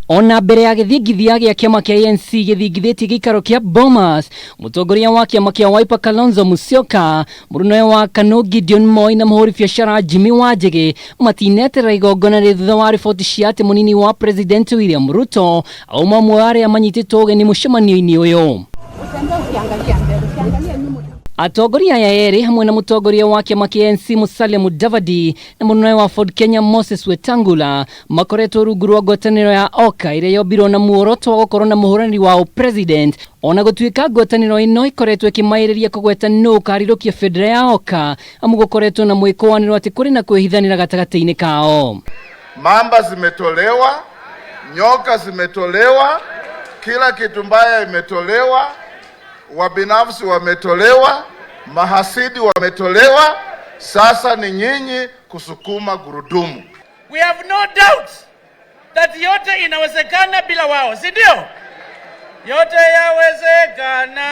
Ona mbere ya gĩthingithia gĩa kĩama kĩa ANC gĩthingithĩtie gĩikaro kĩa Bomas, mũtongoria wa kĩama kĩa Wiper Kalonzo Musyoka, mũrũnoe wa KANU Gideon Moi na mũhũri biacara Jimmy Wanjigi matineterera igongona rĩ thutha wa riboti cia atĩ mũnini wa President William Ruto auma ũmwe wa arĩa manyitĩtwo ũgeni mũcemanio-inĩ ũyũ. Atongoria aya erĩ hamwe na mũtongoria wa kĩama kĩa ANC Musalia Mudavadi na mũnene wa Ford Kenya Moses Wetangula makoretwo rungu rwa ngwatanĩro ya OKA ĩrĩa yombirwo na muoroto wa gũkorwo na mũhũranĩri wa ũpresident. Ona gũtuĩka ngwatanĩro ĩno ĩkoretwo ĩkĩmaĩrĩria kũgweta nũ ũkarirũkia bendera ya OKA, amu gũkoretwo na mwĩkũanĩro atĩ kũrĩ na kwĩhithanĩra gatagatĩ-inĩ kao. Mamba zimetolewa, nyoka zimetolewa, kila kitu mbaya imetolewa, wabinafsi wametolewa, mahasidi wametolewa. Sasa ni nyinyi kusukuma gurudumu. We have no doubt that yote inawezekana bila wao, si ndio? Yote yawezekana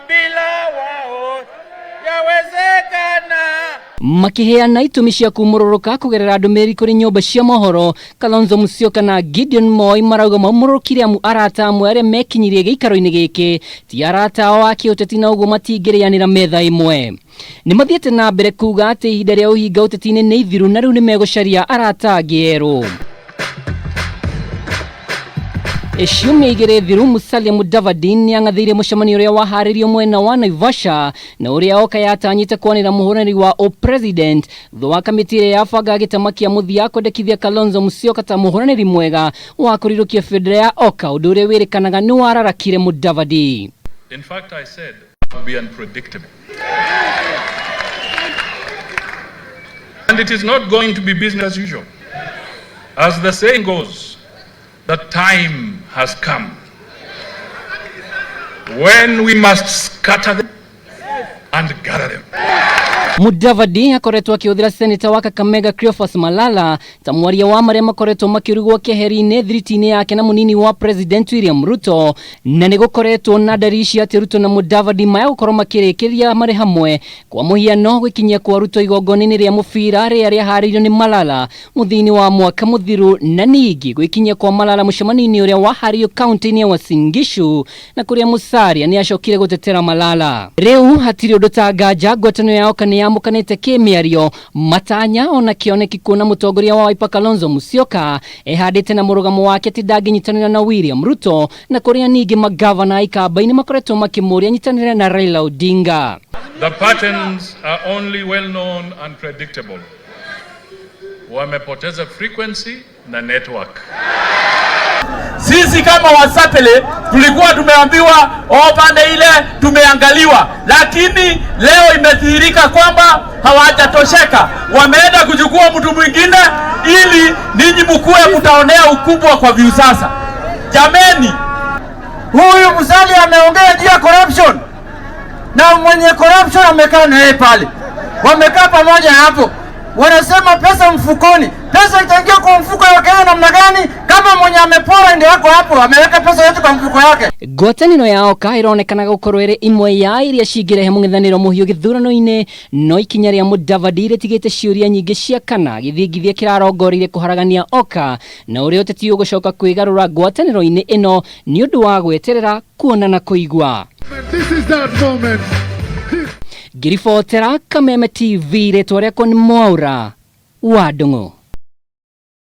bila wao, yawezekana. Makiheana itũmi cia kumũrũrũka kũgerera ndũmĩrĩri kũrĩ nyũmba cia mohoro, Kalonzo Musyoka na Gideon Moi marauga maumũrũrũkire amu arata amwe arĩa mekinyirie gĩikaro-inĩ gĩkĩ ti arata ao a kĩũteti na ũguo matingĩrĩanĩra metha ĩmwe. Nĩ mathiĩte na mbere kuga atĩ ihinda rĩa ũhinga ũteti-inĩ nĩ ithiru na rĩu nĩ megũcaria arata angĩ erũ. Ciumia igĩrĩ thiru Musalia Mudavadi nĩ ang'athĩirie mũcemanio ũrĩa waharĩirio mwena wa Naivasha na ũrĩa oka yatanyĩte kwanĩra mũhũranĩri wa ũpresident thutha wa kamĩtĩ ĩrĩa yabangaga gĩtama kĩa mũthia kwendekithia Kalonzo Musyoka ta mũhũranĩri mwega wa kũrirũkia bendera ya OKA, ũndũ ũrĩa wĩrĩkanaga nĩ wararakire Mudavadi. In fact, I said be unpredictable. And it is not going to be business as usual. As the saying goes, the time has come when we must scatter them and gather them. Mudavadi akoretwo akĩhũthĩra seneta wa Kakamega Cleophas Malala ta mwaria wa marĩa makoretwo makĩrugwo keheri-inĩ thiriti-inĩ yake na mũnini wa President William Ruto, na nĩ gũkoretwo na ndari cia atĩ Ruto na Mudavadi maya gũkorwo makĩrĩkĩria marĩ hamwe. Kwa mũhiano gwĩkinyia kwa Ruto igongona-inĩ rĩa mũbira rĩrĩa rĩaharĩirio nĩ Malala mũthia-inĩ wa mwaka mũthiru, na ningĩ gwĩkinyia kwa Malala mũcemanio-inĩ ũrĩa waharĩirio kaunti-inĩ ya Uasin Gishu na kũrĩa Musalia nĩ acokire gũtetera Malala. Rĩu hatirĩ ũndũ ta nganja ngwatanĩro ya OKA nĩ yamũkanĩte kĩmĩario matanya ona kĩoneki kuona mũtongoria wa Wiper Kalonzo Musyoka ehandĩte na mũrũgamo wake atĩ ndangĩnyitanĩra na William Ruto, na kũrĩa ningĩ magavana ikamba-inĩ makoretwo makĩmũria nyitanĩre na Raila Odinga. The patterns are only well known and predictable. Wamepoteza frequency na network. Sisi kama Wasapele tulikuwa tumeambiwa pande ile tumeangaliwa, lakini leo imedhihirika kwamba hawajatosheka. Wameenda kuchukua mtu mwingine ili ninyi mkue mtaonea ukubwa kwa Viusasa. Jameni, huyu Musalia ameongea juu ya corruption, na mwenye corruption amekaa na yeye pale, wamekaa pamoja hapo, wanasema pesa mfukoni. Pesa itaingia kwa mfuko wa Kenya namna gani kama mwenye amepora ndio wako hapo ameweka pesa yote kwa mfuko yake? Ngwatanĩro ya OKA ĩronekana gũkorwo ĩrĩ ĩmwe ya iria cingĩrehe mũng'ethanĩro mũhiũ gĩthurano-inĩ, no ikinya rĩa Mudavadi rĩtigĩte ciũria nyingĩ cia kana gĩthingithia kĩrarongoreirie kũharagania OKA na ũrĩa ũteti ũgũcoka kwĩgarũra ngwatanĩro-inĩ ĩno nĩ ũndũ wa gweterera kuona na kũigua. This is that moment. Ngĩribotera Kameme TV, rĩtwa rĩakwa nĩ Mwaura wa Ndung'u.